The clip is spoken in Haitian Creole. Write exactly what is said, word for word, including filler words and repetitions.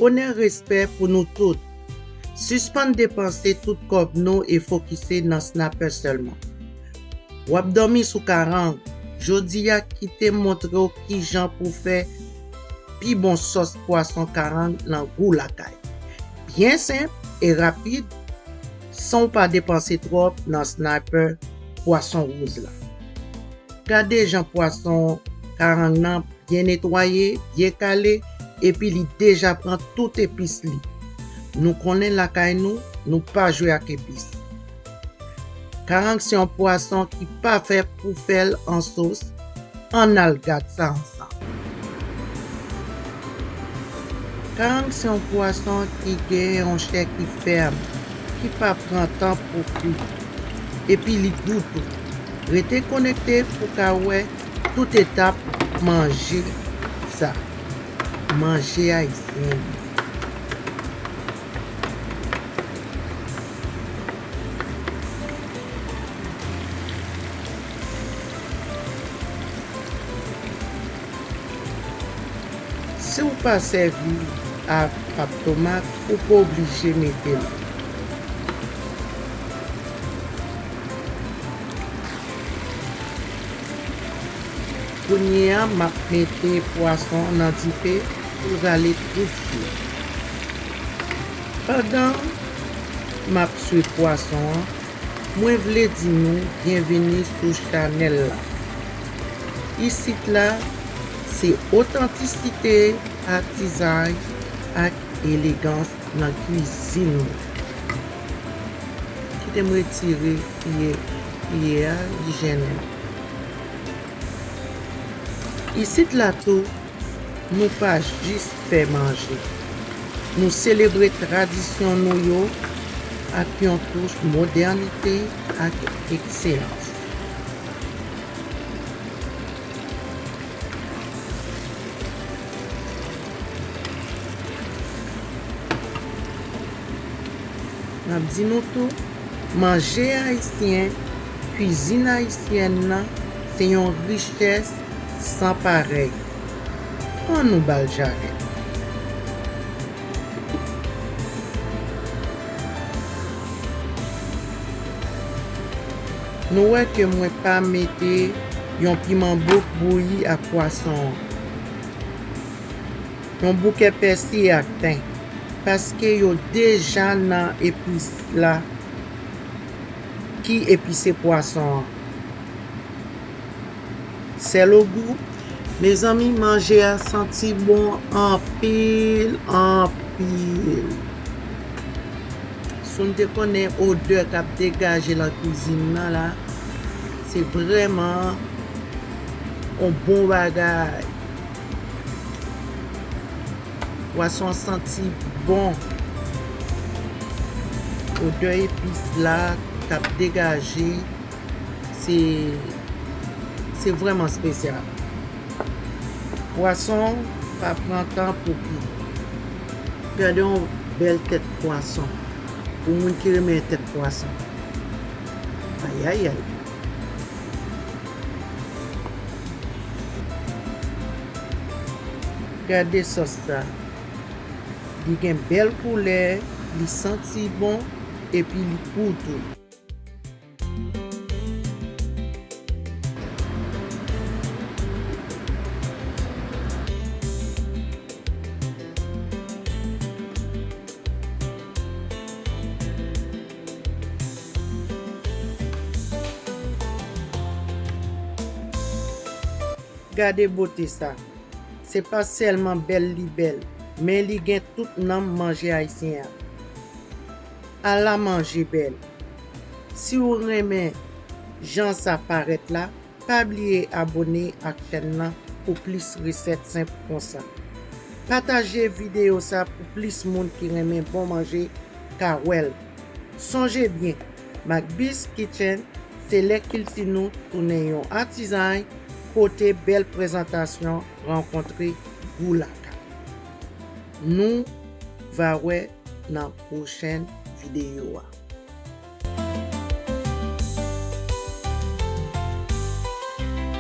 Onè, respè pou nou tout. Sispann depanse tout kòb nou e fokise nan snapper sèlman. W ap dòmi sou karang. Jodi a, kite m montre w kijan pou w fè pi bon sòs pwason karang nan Gou Lakay. Byen senp e rapid, san w pa depanse twòp nan snapper pwason wouz la. Gade jan pwason karang nan byen netwaye, byen kale, epi li deja pran tout epis li. Nou konnen lakay nou, nou pa jwe ak epis. Karang se yon pwason ki pafè pou fè l an sos. Ann al gad sa ansanm. Karang se yon pwason ki gen yon chè ki fèm, ki pa pran tan pou kwi, epi li gou tou. Rete konekte pou w ka wè tout etap manje sa. Manje ayisyen. Si w pa sèvi ak pap tomat, ou pa oblije mete l. Kounye a, m ap mete pwason nan dife pou rale tout ji. Pandan m ap swe pwason an, mwen vle di nou byenveni sou chanèl la. Isit la, se otantisite, atizay ak elegans nan kwizin mwen. Kite m retire kiyè, kiyè a, li jennen m. Isit la tou, nou pa jis fè manje. Nou selebre tradisyon nou yo ak yon touch modènite ak ekselans. M ap di nou tou, manje ayisyen, kwizin ayisyèn nan, se yon richès san parèy. Ann nou ba l jarèt. Nou wè ke mwen pa mete yon piman bouk bouyi ak pwason an. Yon bouke pèsi ak ten, paske yo deja nan epis la ki epise pwason an. Sèl o gou. Mezanmi, manje a santi bon anpil, anpil. Si w te konnen odè k ap degaje nan kwizin nan la, se vrèman yon bon bagay. Pwason an santi bon. Odè epis la k ap degaje, se, se vrèman espesyal. Pwason pa pran tan pou kwi. Gade yon bèl tèt pwason. Pou moun ki renmen tèt pwason. Ayayay. Gade sòs sa. Li gen bèl koulè, li santi bon, epi li gou tou. Gade bote sa. Se pa sèlman bèl li bèl, men li gen tout nanm manje ayisyen an. Ala manje bèl! Si w renmen jan sa parèt la, pa bliye abòne ak chèn nan pou plis resèt senp konsa. Pataje videyo sa pou plis moun ki renmen bon manje ka wè l. Sonje byen, Macbis Kitchen se lè kilti nou tounen yon atizay kote bèl prezantasyon rankontre gou lakay. Nou va wè nan pwochèn videyo a.